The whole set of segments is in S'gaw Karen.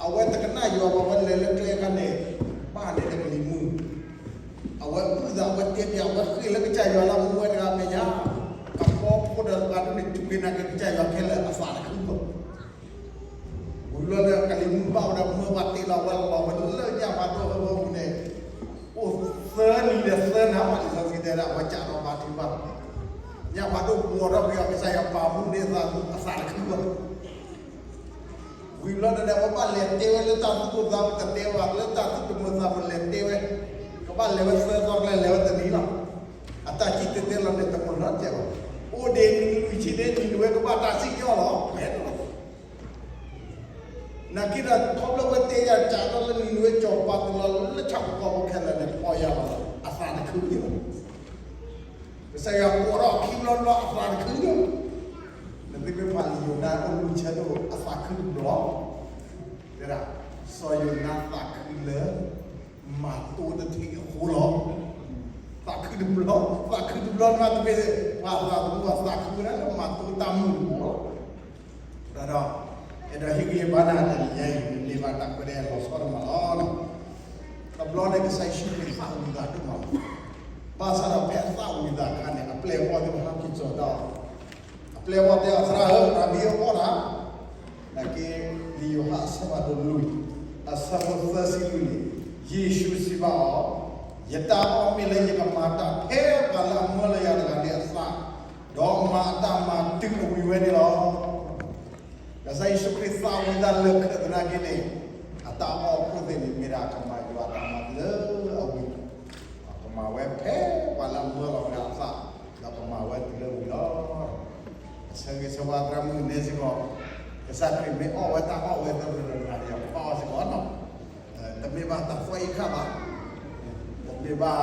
အဝဲတကနၣ်ယွၤဘၣ် အဝဲလဲၤလၢကျဲခါန့ၣ်, ဘၣ်န့ၣ်လၢကလံၤမုၢ်, အဝဲအုၣ်သး အဝဲတဲပၠး အဝဲဃ့ၢ်လၢကစၢ်ယွၤလၢအမူဝဲတဂၤမဲာ်ညါ, အဖီဖိဒီးသးဒူၣ်န့ၣ် ထူၣ်က့ၤနာ်က့ၤကစၢ်ယွၤခဲလၢာ်အသးတခုဘၣ်. ဝံၤလီၤဒီးကလံၤမုၢ်ဘၣ်ဝဲဒၣ် မၢဘၣ်တ့လီၤဝဲလီၤဝဲလၢညၣ်ဖးဒိၣ်အဂီၢ်ပူၤန့ၣ်, အိၣ်သၢနံၤဒီးသၢနၤဘၣ် လံာ်စီဆှံတဲဒၣ် အဝဲကးထီၣ်ဘါထုကဖၣ်, ညၣ်ဖးဒိၣ်ဘှီထီၣ်က့ၤအီၤ ကစၢ်ယွၤပာ်မူန့ၢ်အသး အသးတခုဘၣ်. ဝံၤဘျီဒီး အဝဲဘၣ်လဲၤတဲဝဲလၢတၢ်သူၣ်ကိၢ်သးဂီၤ တတဲဘၣ်လၢတၢ်သူၣ်တမုာ်သးမုာ် လဲၤတဲဝဲ, ကဘၣ်လဲၤဝဲသၢသီကျဲ လဲၤဝဲတနံၤလီၤ. အတၢ်စံၣ်တဲၤတဲလီၤန့ၣ် တမုာ်နီတစဲးဘၣ်. အိၣ်ဒံးနံၤလွံၢ်ဆံန့ၣ် နံၤနွ့ၤဝဲကဘၣ်တၢ်စံၣ်ညီၣ်လီၤ ဖဲန့ၣ်လီၤ. နာ်က့ဒီး ခီဖျိဝဲတဲယၤ ကးထီၣ်လၢနံၤနွ့ၤဝဲ ကၠီၤပၤတလီၤလၢဆၣ်ဖိကီၢ်ဖိခဲလၢာ်န့ၣ် ပီၢ်ယၢ်လီၤ အသးတခုန့ၣ်လီၤ. ကစၢ်ယွၤကိးထီၣ်အခံဘျီဘျီ အသးတခုန့ၣ်လီၤ. နသုမ့ၢ်ဖးလံာ်ယိၤနါ အဆၢဒိၣ် အသးခုတဘျီ, တဲဒၣ် စီၤယိၤနါသးခုလၢ မၤတိတထံၣ်အဃိလီၤ. သးခုတဘျီ, သးခုတဘျီ နမ့ၢ်တမ့ၢ် ပှၤသးသမူ အသးခုဝဲဒၣ်လၢမၤတိတၢ်မုၢ်တဘျီလီၤ. ဒီး အဲၣ်ဒိးဟ့ၣ်ဂံၢ်ဟ့ၣ်ဘါနၤတနံၤညါအံၤ မ့ၢ်ဘၣ်တၢ်ခွဲးတၢ်ယာ်လီၤဆီဒိၣ်မးလီၤ. တဘျီန့ၣ် ကစၢ်ယ့ၣ်ၡူးခရံာ်သးဝံၤအသးဒိၣ်မးလီၤ. ဘၣ်ဆၣ်ဒီးဖဲအသးဝံၤအသးအခါန့ၣ် အပျဲၢ်အဘီၣ်သ့ၣ်တဖၣ်ဟဲက့ၤစိာ်တၢ်အီၣ်, အပျဲၢ်အဘီၣ်တဲအီၤ သရၣ်ဧၢ, ရၤဘံဧၢ အီၣ်တၢ်, နာ်က့ လံာ်ယိၤဟၣ်အဆၢဖးဒိၣ်လွံၢ် အဆၢဖိသၢဆံလွံၢ်န့ၣ်, ယ့ၣ်ၡူးစံးဘၣ်အီၤ, ယတၢ်အီၣ်မ့ၢ်လၢယကမၤတၢ်ဖဲပှၤလၢအမၢလၢယၤတဂၤန့ၣ်အသး, ဒီးမၤအတၢ်မၤတုၤအဝံၤဝဲန့ၣ်လီၤ. ကစၢ်ယ့ၣ်ၡူးခရံာ်သးဝံၤအသးလၢာ်ခၢၣ်သနာ်က့န့ၣ်, အတၢ်အီၣ်အခိၣ်သ့ၣ်န့ၣ် မ့ၢ်ဒၣ်ကမၤယွၤအတၢ်မၤလၢအဝံၤ, ကမၤဝဲဖဲပှၤလၢအမၢလီၤဝဲဒၣ်အသး, ဒီးကမၤဝဲတုၤလၢဝံၤလီၤ. အဆၢဂ့ၤဆၢဝါသရၣ်မုၣ်န့ၣ်စ့ၢ်ကီး, ကစၢ်ခရံာ်မ့ၢ်အီၣ်ဝဲတၢ်အီၣ်ဝဲသ့ၣ်တဖၣ်န့ၣ် အီၣ်စ့ၢ်ကီးနီၤ, တမ့ၢ်ဘၣ်တၢ်သွဲၣ်အံၤခါဘၣ်, တမ့ၢ်ဘၣ်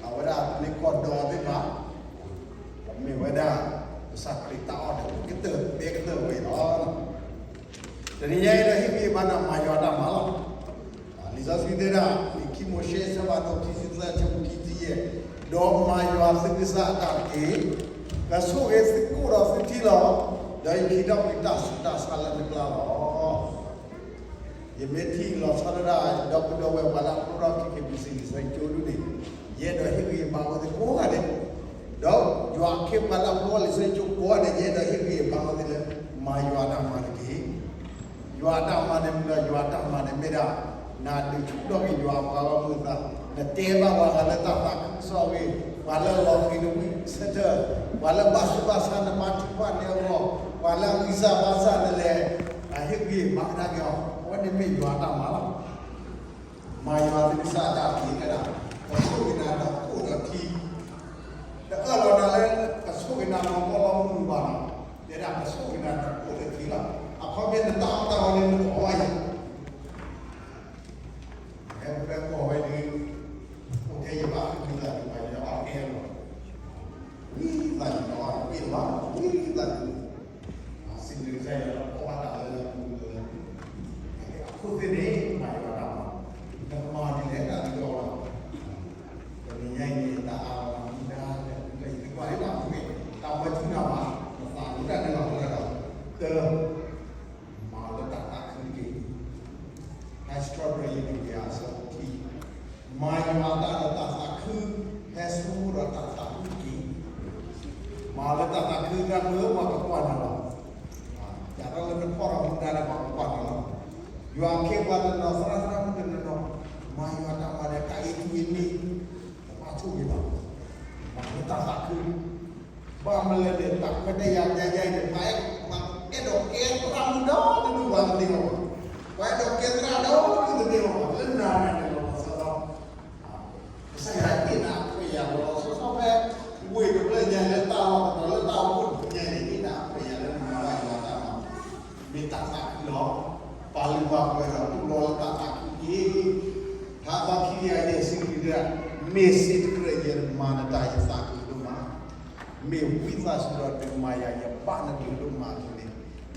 အဝဲဒၣ်မ့ၢ်ကီၢ်ဒီးသ့ၣ်တဖၣ်, တမ့ၢ်ဝဲဒၣ် ကစၢ်ခရံာ်တၢ်အီၣ်ဒီး ကတၢၢ်ဘဲကတၢၢ်ဝဲလီၤ. တနံၤညါအံၤဒီး ဟ့ၣ်ဂံၢ်ဟ့ၣ်ဘါနၤ မၤယွၤတၢ်မၤလီၤ. လံာ်စီဆှံတဲဒၣ် လံာ်ခံမိၤၡ့ အဆၢဖးဒိၣ်ခံဆံသၢ အဆၢဖိခံဆံယဲၢ်, ဒီးမၤယွၤသုကစၢ်အတၢ်တက့ၢ်. ကဆိၣ်ဂ့ၤသုကိၣ်ဒီးသုထံလီၤ. ဒီးယကဟံးထီၣ်ကွံာ်တၢ်ဆူးတၢ်ဆါလၢနကျါလီၤ. ယမ့ၢ်ထံၣ်လီၤဆီဒၣ်တၢ် ဒီပုၢ်ဒီဝဲၢ်ပှၤလၢအဖျိထီၣ် ခ့ခ့ပစံး လံာ်စီဆှံကၠိဒုန့ၣ်, ယအဲၣ်ဒိးဟ့ၣ်ဂံၢ်ဟ့ၣ်ဘါအဝဲသ့ၣ်ကိးဂၤဒဲး, ဒီးယွၤအခ့အပှၤလၢအဖျိထီၣ် လံာ်စီဆှံကၠိကိးဂၤဒဲး ယအဲၣ်ဒိးဟ့ၣ်ဂံၢ်ဟ့ၣ်ဘါအဝဲသ့ၣ်လၢ မၤယွၤတၢ်မၤတက့ၢ်. ယွၤအတၢ်မၤန့ၣ်မ့ၢ်ဒီး ယွၤအတၢ်မၤန့ၣ်မ့ၢ်ဒၣ် နဒုးဆူၣ်ထီၣ်က့ၤယွၤအပှၤဂီၢ်မုၢ်အသး, နတဲဘၣ်ပှၤဂၤလၢတၢ်သးခုကစီၣ်ဂ့ၤ, ပှၤလၢအလီၤဃံၤနဝံၣ်ဆၢထၢၣ်, ပှၤလၢဘၣ်ဆူးဘၣ်ဆါနဘါထုကဖၣ်န့ၢ်အဂီၢ်, ပှၤလၢအဂံၢ်စၢ်ဘါစၢ်နလဲၤ ဟ့ၣ်ဂံၢ်ဟ့ၣ်ဘါကဒါက့ၤအီၤ, အဝဲန့ၣ်မ့ၢ်ယွၤအတၢ်မၤလီၤ. မၤယွၤသုကစၢ်အတၢ်တက့ၢ် တဲဒၣ်, ကဆိၣ်ဂ့ၤနၤဒီးကိၣ်ဒီးထံ, တအၢၣ်လီၤနၤလၢ ကဆိၣ်ဂ့ၤနၤလီၤဘီလီၤမုၢ်ဘၣ်လီၤ, တဲဒၣ်ကဆိၣ်ဂ့ၤနၤဒီးကိၣ်ဒီးထံလီၤ. အခီပညီ နတၢ်အီၣ်တၢ်အီန့ၣ် နကအီၣ်ဘၣ်ယၤ ဟဲဖဲကီၢ်ဝဲဒၣ်, အိၣ်ထဲယဘၣ်ဃုသးန့ၣ် မၤယွၤအီၣ်ကဲလီၤ, ဝံသးစူၤ နအီၣ်တဘၣ်လီၤ ဝံသးစူၤ, စံးဘျုးကစၢ်ယွၤလၢအီၣ်ဘၣ်တၢ်လၢလၢပူၤလၢ, အခိၣ်သ့ၣ်န့ၣ် မၤယွၤတၢ်မၤ, နကမၤဒ်လဲၣ်တၢ်ဒ်အီၤလီၤ. တနံၤညါအံၤန့ၣ် တၢ်အါမးမူဒါလၢ ယတကွၢ်လၢတၢ်မူန့ၣ် တၢ်ဘၣ်ထုကဖၣ်ဘၣ်, နသးမူဒါန့ၣ်လီၤ လၢဒီး, တၢ မၤလၢတၢ်သးခုတက့ၢ်. ဟဲစထြီဘရံၤယကယၤအဆၢဖိခံ, မၤယွၤအတၢ်လၢတၢ်သးခု, ဟဲဆိကမိၣ်ဒီးတၢ်သးခုတက့ၢ်. မၤလၢတၢ်သးခု တၢ်မုၢ်ပှၤကကွၢ်နၤလီၤ. ယၤထီၣ်လၢနဖီၣ်ထီၣ်မူဒါန့ၣ် ပှၤကကွၢ်နၤလီၤ. ယွၤအခ့အပှၤတနီၤ သရၣ်သရၣ်မုၣ်တနီၤနီၤ, မၤယွၤတၢ်မၤဒီးတၢ်အ့ၣ်ထူအ့ၣ်မ့ၢ်, တဘၣ်ဆိၣ်ဂ့ၤဘၣ်, မၤလၢတၢ်သးခု ဘၣ်မလဲၣ်န့ၣ် တၢ်ခွဲးတၢ်ယာ်ယါယါအံၤန့ၣ် ပှၤအဲၣ်ဒိးကဲသရၣ်မုၣ်ဒီးတမ့ၢ်ဘၣ်တသ့လီၤဘၣ်. ပှၤအဲၣ်ဒိးကဲသရၣ်ဒီးတမ့ၢ်ဘၣ် လၢနၤန့ၣ်လီၤ စီၤဒီး ကစၢ်ယွၤဟ့ၣ်နၤအခွဲးအယာ်လီၤ ဆီဆီဖဲ ဝ့ၢ်တဖျၢၣ်ညါလၢတၢ်လီၢ်တတီၤလၢတၢ်အိၣ်ဖှိၣ်ညါန့ၣ် ဟ့ၣ်နၤအခွဲးအယာ်လၢနမၤဘၣ်ယွၤတၢ်မၤ မ့ၢ်တၢ်သးခုလီၤ. ပာ်လုၢ်ပာ်ပှ့ၤဒီးတူၢ်လိာ်လၢတၢ်သးခုတက့ၢ်. ဟါသီခံကယၤယဲၢ်ဆံလွံၢ် မ့ၢ်စ့တကြၢးယမၤနတၢ်ယသးခုဒိၣ်မး မ့ၢ်ဝံသးစူၤဒီးနမၤယၤ ယဘၣ်နဘျုးဒိၣ်မးအသိးန့ၣ်,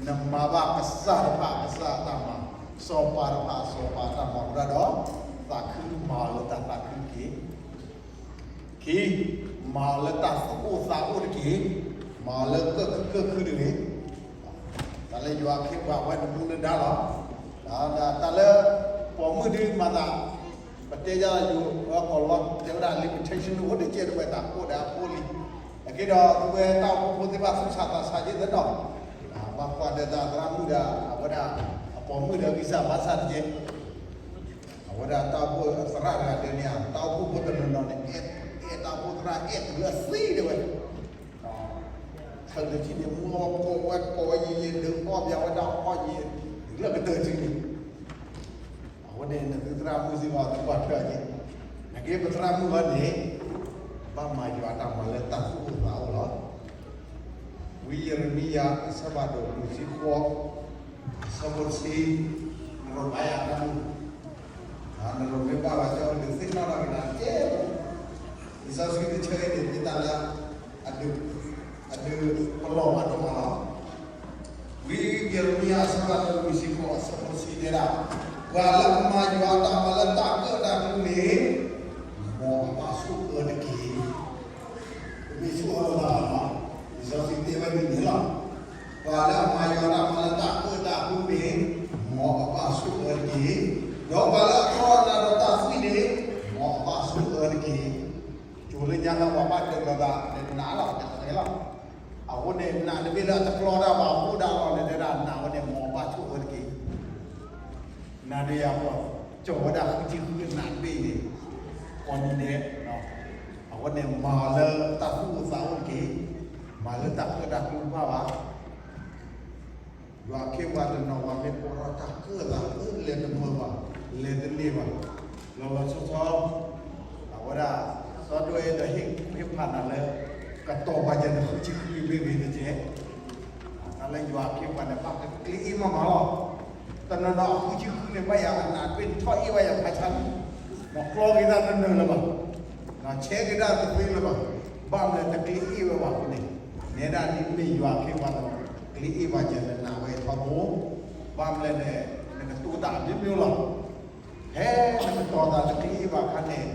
နမၤဘၣ်ကစၢ်တဖၣ်ကစၢ်အတၢ်မၤ, စီၤပၤတဖၣ်စီၤပၤအတၢ်မၤဝဲဒၣ်ဒီး သးခုမၤအီၤလၢတၢ်သးခုတက့ၢ်. ခံ, မၤအီၤလၢတၢ်သူၣ်အိၣ်သးအိၣ်တက့ၢ်. မၤအီၤလၢကၢၣ်ခုကၢၣ်ခုတဂ့ၤ. တၢ်လၢယွၤအခ့အပှၤဝဲနမူနဒါလီၤ. ဒီးတၢ်လၢပိာ်မုၣ်ဒုးမၤသး, ပတဲယါယိၤအကီၢ်လီၤ, တဲဝဲဒၣ် limitation အိၣ်တကဲတဝဲတၢ်အိၣ်ဒီးအဖိလံ. အက့ဒီးသုဝဲတၢ်အိၣ်ဖှိၣ်ဖိသ့ၣ်တဖၣ်သူၣ်ဆးသးဆးယဲၢ်သနီၤ, ဘၣ်ကွၢ်ဒီးတၢ်သရၣ်မုၣ်ဒီး အဝဲဒၣ်အပိာ်မုၣ်ဒီးဂံၢ်စၢ်ဘါစၢ်တကဲ. အဝဲဒၣ်တၢ်အိၣ်ဖှိၣ်သရၣ်တဂၤတဲန့ၣ်ဧါ, တၢ်အိၣ်ဖှိၣ်ဖိတနီၤနီၤန့ၣ် အဲၣ်တၢ်အိၣ်ဖှိၣ်သရၣ်အဲၣ်တုၤလၢအသံတဲဝဲ ဆၢလၢထံၣ်န့ၣ် မ့ၢ်ကိးဝဲကိးဝဲယံာ်ယံာ် ဒုးအီၣ်ဘၣ်ဝဲဒၣ်အီၣ်ယံာ် တုၤလၢကတၢၢ်ထံၣ်န့ၣ်. အဃိန့ၣ် နသုသရၣ်မုၣ်စ့ၢ်ကီး သုကွၢ်ထွဲအီၤက့ၤ, နာ်က့ပသရၣ်မုၣ်အီၤန့ၣ် ဘၣ်မၤယွၤအတၢ်မၤလၢတၢ်သူၣ်အိၣ်သးအိၣ်လီၤ. ဝံယံးရမံယၤ အဆၢဖးဒိၣ်လွံၢ်ဆံဃိး အဆၢဖိတဆံ, နရိၣ်ဘါယွၤတၢ်မုၢ် နရိၣ်မ့ၢ်ဘၣ်ဘၣ်ကၠီဒုးသ့ၣ်နီၣ်ထီၣ်က့ၤနၤတက့ၢ်. လံာ်စီဆှံတဆၢအံၤန့ၣ် မ့ၢ်တၢ်လၢ အဒုးပလီၢ်ဘၣ်ဒိၣ်မးလီၤ. ဝံယံးရမံယၤ အဆၢဖးဒိၣ်လွံၢ်ဆံဃိး အဆၢဖိတဆံတဲဒၣ်, ပှၤလၢအမၤယွၤအတၢ်မၤလၢတၢ်ကၢၣ်တၢ်ကျူန့ၣ် မ်အဘၣ်ဆိၣ်အၢတက့ၢ်. တမ့ၢ်ဆိၣ်အၢလၢၤဘၣ်, လံာ်စီဆှံတဲဝဲဒ်န့ၣ်လီၤ. ပှၤလၢအမၤယွၤတၢ်မၤလၢတၢ်ကၢၣ်တၢ်ကျူန့ၣ် မ်အဘၣ်ဆိၣ်အၢတက့ၢ်. ဒီးပှၤလၢအတြီအနၤဒီးတၢ်သွံၣ်န့ၣ် မ်အဘၣ်ဆိၣ်အၢတက့ၢ်. ကၠိလၢညါလၢပှၤဘၣ်တၢၢ်လီၤသးန့ၣ် နးလီၤ နးလီၤ. အဃိန့ၣ် နးတမ့ၢ်လၢအတကျီတၢ်ဘၣ် အဃိဒၣ်လီၤန့ၣ် တဲဒၣ်နးဝဲန့ၣ် မ်အဘၣ်ဆိၣ်အၢတက့ၢ်. နၤဒီးယၤပှၤ ကၠီဝဲဒၣ်ဃုဆံဃုနးတဘ့ၣ်အံၤန့ၣ် ကိးနံၤဒဲး, အဃိန့ၣ် မၤအီၤလၢတၢ်သူၣ်အိၣ်သးအိၣ်တက့ၢ်. မၤလၢတၢ်ကၢၣ်တၢ်ကျူတဖၣ်ဘၣ်. ယွၤအခ့အပှၤတနီၤ ပှၤမ့ၢ်ကိးထီၣ်တၢ်ကၢၣ်သး လဲၤတမုာ်ဘၣ်, လဲၤတန့ၢ်ဘၣ်, လီၤလီၤဆီဆီ အဝဲဒၣ် စီၤဒိအဲၣ်ဒီးဟ့ၣ်ဖးနၤလၢ ကတီၤပာ်ယၤန့ၣ် ဃုဆံဃုဘ့ၣ်ဂ့ၤတက့ၢ်. တၢ်လၢယွၤအခ့အပှၤန့ၣ် ဘၣ်ကကျ့အ့ၣ်မးမးလီၤ. တနီၤနီၤအဃုဆံဃုန့ၣ် ဘၣ်ယၤအနးတဘ့ၣ်ထီၣ်အ့ၣ်ဘၣ်ယၤဖးဆါလံ, ကျီက့ၤတၢ်တနၢၤလၢၤဘၣ်, ဆဲးက့ၤတၢ်တသ့လၢၤဘၣ်, ဘၣ်မနုၤလဲၣ် တကျ့အ့ၣ်ဝဲဘၣ်အဃိန့ၣ်, နဲဒၣ်ဒ်မ့ၢ်ယွၤအခ့အပှၤတနီၤ ကျ့အ့ၣ်ဘၣ်ယၤ နနးဝဲထီဘိ, ဘၣ်မနုၤလဲၣ်န့ၣ် နကတိၤတၢ်အမျိုးမျိုးလီၤ. ဖဲနကတီၤသးတကျ့အ့ၣ်ဘၣ်အခါန့ၣ်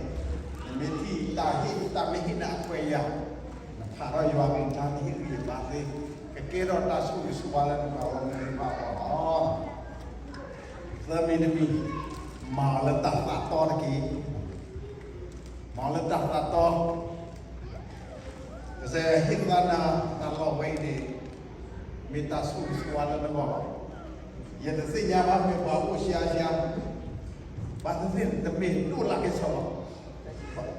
နမ့ၢ်ထံၣ်တၢ်ဟ့ၣ် တၢ်မ့ၢ်ဟ့ၣ်နၤအခွဲးအယာ်, နဖးထီၣ်ယွၤကလုၢ်ကထါ နဟ့ၣ်ဂံၢ်ဟ့ၣ်ဘါသ့, ကကဲထီၣ်တၢ်ဆိၣ်ဂ့ၤဆိၣ်ဝါလၢနပှၤဂီၢ်မုၢ်သ့ၣ်တဖၣ်အဂီၢ်လီၤ. သၢမံၤတမံၤ, မၤအီၤလၢတၢ်သးတီတက့ၢ်. မၤအီၤလၢတၢ်သးတီ, ကစၢ်ယွၤဟ့ၣ်သးနၤတၢ်လီၢ်ဝဲအံၤန့ၣ် မ့ၢ်တၢ်ဆိၣ်ဂ့ၤဆိၣ်ဝါလၢနဂီၢ်လီၤ. ယတသ့ၣ်ညါဘၣ် မ့ၢ်ပှၤအိၣ်ရှါရှါ, ဘၣ်သ့ၣ်သ့ၣ်တမ့ၢ်ဒိၣ်လၢက့ၤဆီလီၤ,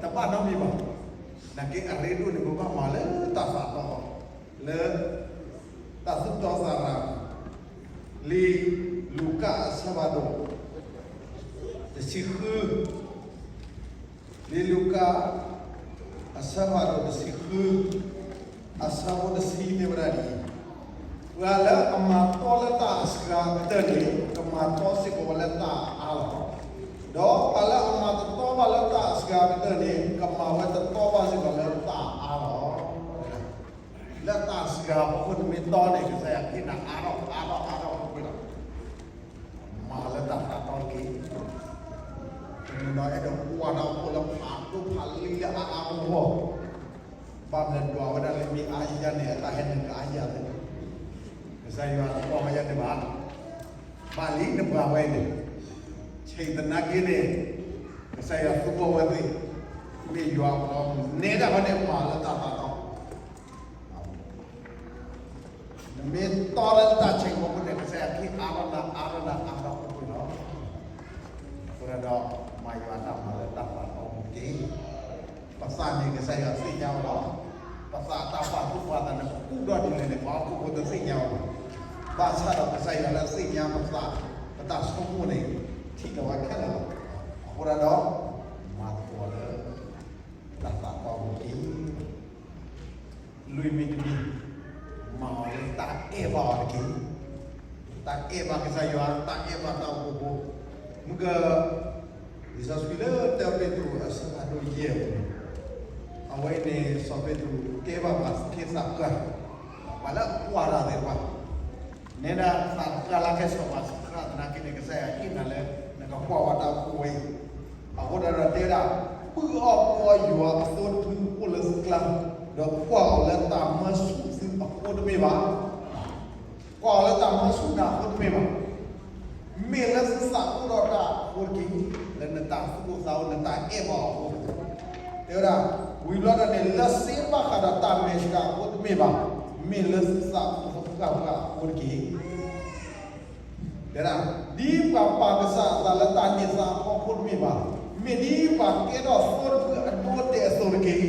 တဘၣ်နီတမံၤဘၣ်. နာ်က့အရ့ဒိၣ်န့ၣ် ပဘၣ်မၤလၢတၢ်သးတီ, လၢ တၢ်သူၣ်တီသးရၤ, လံာ်လူၤကၣ်အဆၢဖးဒိၣ် တဆံဃု, လံာ်လူၤကၣ် အဆၢဖးဒိၣ်တဆံဃု, အဆၢဖိတဆံန့ၣ်ဝဲဒၣ်ဒ်အံၤ, ပှၤလၢအမၤတီလၢတၢ်အစှၤကတၢၢ်န့ၣ် ကမၤတီစ့ၢ်ကီးဝဲလၢတၢ်အါလီၤ. ဒီးပှၤလၢအမၤတတီဘၣ်လၢတၢ်အစှၤကတၢၢ်န့ၣ် ကမၤဝဲတတီဘၣ်စ့ၢ်ကီးလၢတၢ်အါလီၤ. လၢတၢ်စှၤအဖီခိၣ်န့ၣ်မ့ၢ်တီန့ၣ် ကစၢ်ယွၤဟ့ၣ်နၤအါထီၣ်အါထီၣ်အါထီၣ်အဃိလီၤ. မၤလၢတၢ်သးတီတက့ၢ်. တနီၤနီၤအဲၣ်ဒိးကွၢ်တၢ်အိၣ်ဖှိၣ်လၢဖးဒိၣ်ဖးလံလၢအါအါဂီၢ်ဂီၢ်, ဘၣ်မနုၤဒွးဝဲဒၣ်လၢမ့ၢ်အါယၤန့ၣ် အတၢ်ဟဲနုာ်ကအါယၤသ့, ကစၢ်ယွၤတကွၢ်ဝဲယၤန့ၣ်ဘၣ်. ဘၣ်လံနပှၤဝဲအံၤန့ၣ်, ဆံးသနာ်က့န့ၣ် ကစၢ်ယွၤသူၣ်ဘီၣ်ဝဲသ့ၣ်, မ့ၢ်ယွၤအပှၤဂီၢ်မုၢ် နဲဒၣ်ဝဲန့ၣ် မၤလၢတၢ်သးတီ နမ့ၢ်တီလၢတၢ်ဆံးဖိအဃိန့ၣ် ကစၢ်ယွၤဟ့ၣ်အါထီၣ်နၤအါထီၣ်နၤအါထီၣ်အဃိလီၤ. အဃိဒီး မၤယွၤတၢ်မၤလၢတၢ်သးတီမူက့ၤ, ပသးန့ၣ်ကစၢ်ယွၤသ့ၣ်ညါဝဲလီၤ. ပသးတၢ်ပာ်သူၣ်ပာ်သးန့ၣ် ပကူၣ်ထီၣ်ဒ်လဲၣ်န့ၣ် ပှၤဟီၣ်ခိၣ်ဖိတသ့ၣ်ညါဝဲဘၣ်. ဘၣ်ဆၣ်ဒီးကစၢ်ယွၤလၢသ့ၣ်ညါပသး ပတၢ်ဆိကမိၣ်န့ၣ် ထံၣ်လီၤဝဲခဲလၢာ်လီၤ. အဃိဒီး မၤသကိးလၢ တၢ်သးတီမူက့ၤ လွံၢ်မံၤတမံၤ, မၤအီၤလၢတၢ်အဲၣ်ဘၣ်အီၤတက့ၢ်. တၢ်အဲၣ်ဘၣ်ကစၢ်ယွၤ, တၢ်အဲၣ်ဘၣ်တၢ်အိၣ်ဖှိၣ်ဖိ, မ့ၢ်က လံာ်စီဆှံလၢတၢပ့းတရူးအဆၢဖးဒိၣ်ယဲၢ်အပူၤန့ၣ်, အဝဲအံၤန့ၣ် စီၤပ့းတရူးတဲဘၣ်ပှၤသးခု, ပှၤလၢအကွၢ်တၢ်သ့ၣ်တဖၣ် နဲဒၣ်သးတပှၢ်လၢကဲစီၤပၤစခရၣ်သနာ်က့န့ၣ် ကစၢ်ယွၤဟ့ၣ်နၤလၢ နကကွၢ်ဝဲတၢ်အိၣ်ဖှိၣ်ဝဲအံၤ, အဃိဒီးတဲဝဲဒၣ်, ပုၢ်အီၣ်ပုၢ်အီယွၤအသိတဖုအိၣ်လၢသုကျါ, ဒီးကွၢ်အီၤလၢတၢ်မၢဆူၣ်သုအဃိတမ့ၢ်ဘၣ်. ကွၢ်အီၤလၢတၢ်မၢဆူၣ်နၤအဃိတမ့ၢ်ဘၣ်. မ့ၢ်လၢ တက့ၢ်, လၢနတၢ်သူၣ်အိၣ်သးအိၣ် နတၢ်အဲၣ်ဘၣ်အီၤအဃိ, တဲဝဲဒၣ်, ဝံၤဘျီဒၣ်န့ၣ် လၢစ့ဘၣ်ဃးဒီးတၢ်မဲာ်ဆှးအဃိတမ့ၢ်ဘၣ်, မ့ၢ်လၢသူၣ်သးအုးသးအုးအဃိတက့ၢ်. တဲဒၣ်, ဒ်ပှၤပာ်ကစၢ်အသးလၢတၢ်န့ၢ်သါအဖီခိၣ်တမ့ၢ်ဘၣ်, မ့ၢ်ဒ်ပှၤကဲထီၣ်သိတဖုအဒိအတဲာ်အသိးတက့ၢ်.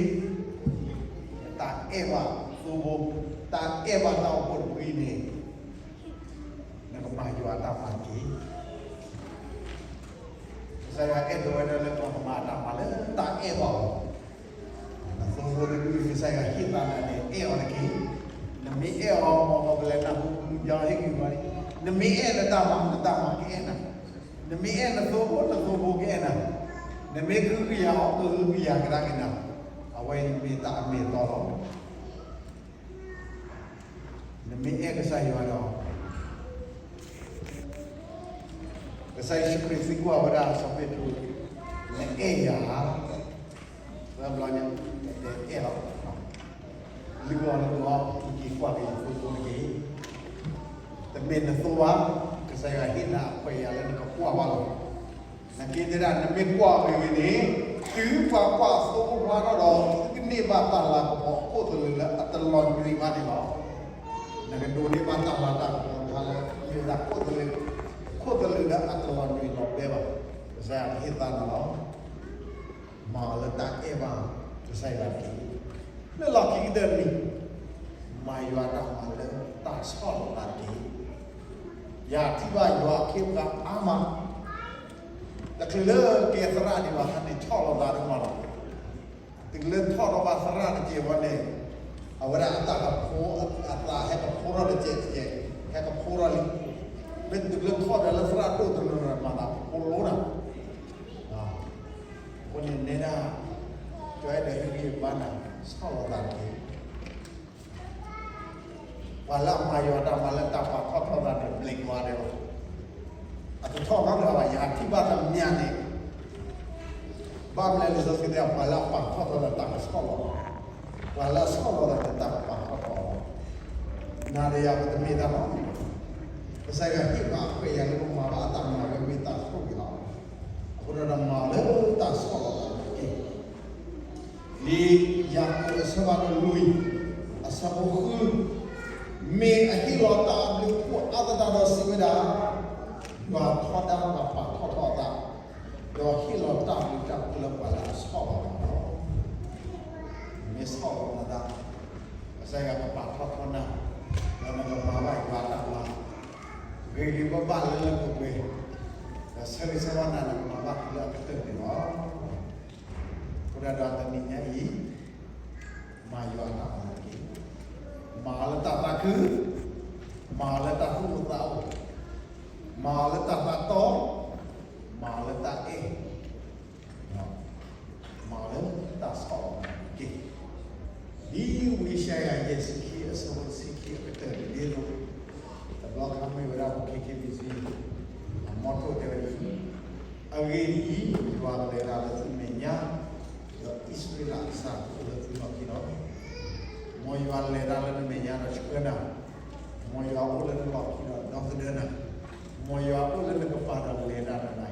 တၢ်အဲၣ်ဘၣ်သိဖိ, တၢ်အဲၣ်ဘၣ်တၢ်အိၣ်ဖှိၣ်တဖုအံၤန့ၣ် နကမၤယွၤအတၢ်မၤတက့ၢ်. ကစၢ်ယွၤအဲၣ်ဒိးဝဲဒၣ်လၢပကမၤတၢ်မၤလၢတၢ်အဲၣ်ဘၣ်အီၤ, နသိဖိတဖု ကစၢ်ယွၤဟ့ၣ်သါနၤန့ၣ် အဲၣ်အီၤတက့ၢ်. နမ့ၢ်အဲၣ်အီၤ မ်ပကလဲၤနၢ်ဟူကမူၣ်ကၠီဟ့ၣ်ဂံၢ်ဘါန့ၣ်, နမ့ၢ်အဲၣ်နတၢ်မၤ နတၢ်မၤကအဲၣ်နၤ, နမ့ၢ်အဲၣ်နသိဖိ နသိဖိကအဲၣ်နၤ, နမ့ၢ်ကဟုကယာ်အီၤ ကဟုကယာ်ကဒါက့ၤနၤ, အဝဲအံၤမ့ၢ်တၢ်အမ့ၢ်အတီလီၤ. နမ့ၢ်အဲၣ်ကစၢ်ယွၤဒီး ကစၢ်ယ့ၣ်ၡူးခရံာ်သံကွၢ်ဝဲဒၣ်စီၤပ့းတရူး, နအဲၣ်ယၤဧါ, သၢဘျီညါ, တဲအဲၣ်လီၤ, လုၢ်အီၤလၢဒိးအီၤ က့ၤကွၢ်က့ၤယသိဖိတက့ၢ်. တမ့ၢ်နသိဘၣ်, ကစၢ်ယွၤဟ့ၣ်နၤအခွဲးအယာ်လၢနကကွၢ်ဘၣ်လီၤ. နက့တဲဒၣ် နမ့ၢ်ကွၢ်ဂ့ၤဂ့ၤန့ၣ်, သုပှၤကွၢ်သိဖိဖျါထီၣ်ဒီး သုကန့ၢ်ဘၣ်တၢ်လၤကပီၤခိၣ်သလုးလၢအတလီၤညွံးဘၣ်န့ၣ်လီၤ. နကဒိးန့ၢ်ဘၣ်တၢ်လၤတၢ်ကပီၤတခါလၢ မ့ၢ်ဝဲဒၣ်ခိၣ်သလုး, ခိၣ်သလုးလၢအတလီၤညွံးလီၤဘဲဘၣ်, ကစၢ်ယွၤကဟ့ၣ်သါနၤလီၤ. မၤအီၤလၢတၢ်အဲၣ်ဘၣ်ကစၢ်ယွၤတက့ၢ်. လၢလီၢ်ခံကတၢၢ်တမံၤ, မၤယွၤတၢ်မၤလၢတၢ်ဆီၣ်လီၤသးတက့ၢ်. ယထံၣ်ဘၣ်ယွၤအခ့အပှၤအါမး, တချုးလၢကဲသရၣ်ဒံးဘၣ်ခါန့ၣ် ဆီၣ်လီၤသးဒိၣ်မးလီၤ. တုၤလၢထီၣ်ထီၣ်ဘၣ်သရၣ်တကဲးဝဲန့ၣ်, အဝဲဒၣ်အတၢ်ကဖိ, အသးဟဲကဖိထီၣ်တကဲးတကဲး, ဟဲကဖိထီၣ်လံ. မ့ၢ်တုၤလၢထီၣ်ဒီးလၢသရၣ်ဒိၣ်တနီၤနီၤ မၤသးကဖိလိနၤ. အဃိန့ၣ်နဲဒၣ်, ကၠီအဲၣ်ဒိးဟ့ၣ်ဂံၢ်ဘါနၤ, ဆီၣ်လီၤသးတက့ၢ်. ပှၤလၢအမၤယွၤတၢ်မၤလၢတၢ်ပာ်ထီၣ်ထီသးန့ၣ် ဘျ့းကွၢ်ဒဲးလီၤ. အတထီၣ်နီတဂၤဘၣ်, ယထံၣ်ဘၣ်တမံၤန့ၣ်, ဘၣ်မနုၤလဲၣ်လံာ်စီဆှံတဲ ပှၤလၢအပာ်ထီၣ်ထီသးတၢ်ကဆီၣ်လီၤ, ပှၤလၢအဆီၣ်လီၤသးတၢ်ကပာ်ထီၣ်ထီလီၤ. နၤဒီးယၤပတမ့ၢ်တၢ်နီတမံၤဘၣ်. ကစၢ်ယွၤဟ့ၣ်ပှၤအခွဲးအယာ်လၢပကမၤဘၣ်အတၢ်မၤဝဲမ့ၢ်တၢ်ဆိၣ်ဂ့ၤလီၤ. အဃိဒီးမၤအီၤလၢတၢ်ဆီၣ်လီၤသးတက့ၢ်. လံာ်ယၤကိာ်အဆၢဖးဒိၣ်လွံၢ်, အဆၢဖိဃု, မ့ၢ်အဟ့ၣ်လီၤတၢ်အဘျုးအဖှိၣ်အါသတးဒီးစံးဝဲဒၣ်, ယွၤထီဒါပှၤပာ်ထီၣ်ထီအသး, ဒီးဟ့ၣ်လီၤတၢ်ဘျုးတၢ်ဖှိၣ်လၢပှၤလၢအဆီၣ်လီၤသးလီၤ. မ့ၢ်ဆီၣ်လီၤနသး, ကစၢ်ယွၤကပာ်ထီၣ်ထီနၤ, ဒီးနကမၤဘၣ်ယွၤအတၢ်မၤ, ဂ့ၤဂ့ၤဘၣ်ဘၣ်လၢလၢပှဲၤပှဲၤ, ဒီးဆၢဂ့ၤဆၢဝါနၤ နကမၤဘၣ်သုလၢအကတၢၢ်န့ၣ်လီၤ. အဃိဒီးတနံၤညါအံၤ, မၤယွၤအတၢ်မၤတက့ၢ်. မၤအီၤလၢတၢ်သးခု, မၤအီၤလၢတၢ်သူၣ်အိၣ်သးအိၣ်, မၤအီၤလၢတၢ်သးတီ, မၤအီၤလၢတၢ်အဲၣ်, မၤအီၤလၢတၢ်ဆီၣ်လီၤနၤတက့ၢ်. ဒ်ဝံယၡါယၤယဲၢ်ဆံခံ အဆၢဖိတဆံခံအကတၢၢ်န့ၣ်ဒ်သိး, တဘျီခါမ့ၢ်ဝဲဒၣ်ပ ခ့ခ့ဘံၣ်စံ အမီထိၣ်တဲဝဲဒ်အံၤ, အဂ့ၢ်ဒ်အံၤ, ယွၤကလဲၤတၢ်လၢသုမဲာ်ညါ, ဒီးအံၣ်စရ့လးအကစၢ်ကအိၣ်လၢသုလီၢ်ခံလီၤ. မ်ယွၤလဲၤတၢ်လၢနမဲာ်ညါဒီးဆှၢနၤ, မ်ယွၤအိၣ်လၢနလီၢ်ခံဒီးဒီသဒၢနၤ, မ်ယွၤအိၣ်လၢနကပၤဒီးလဲၤတၢ်ဒီးနၤ,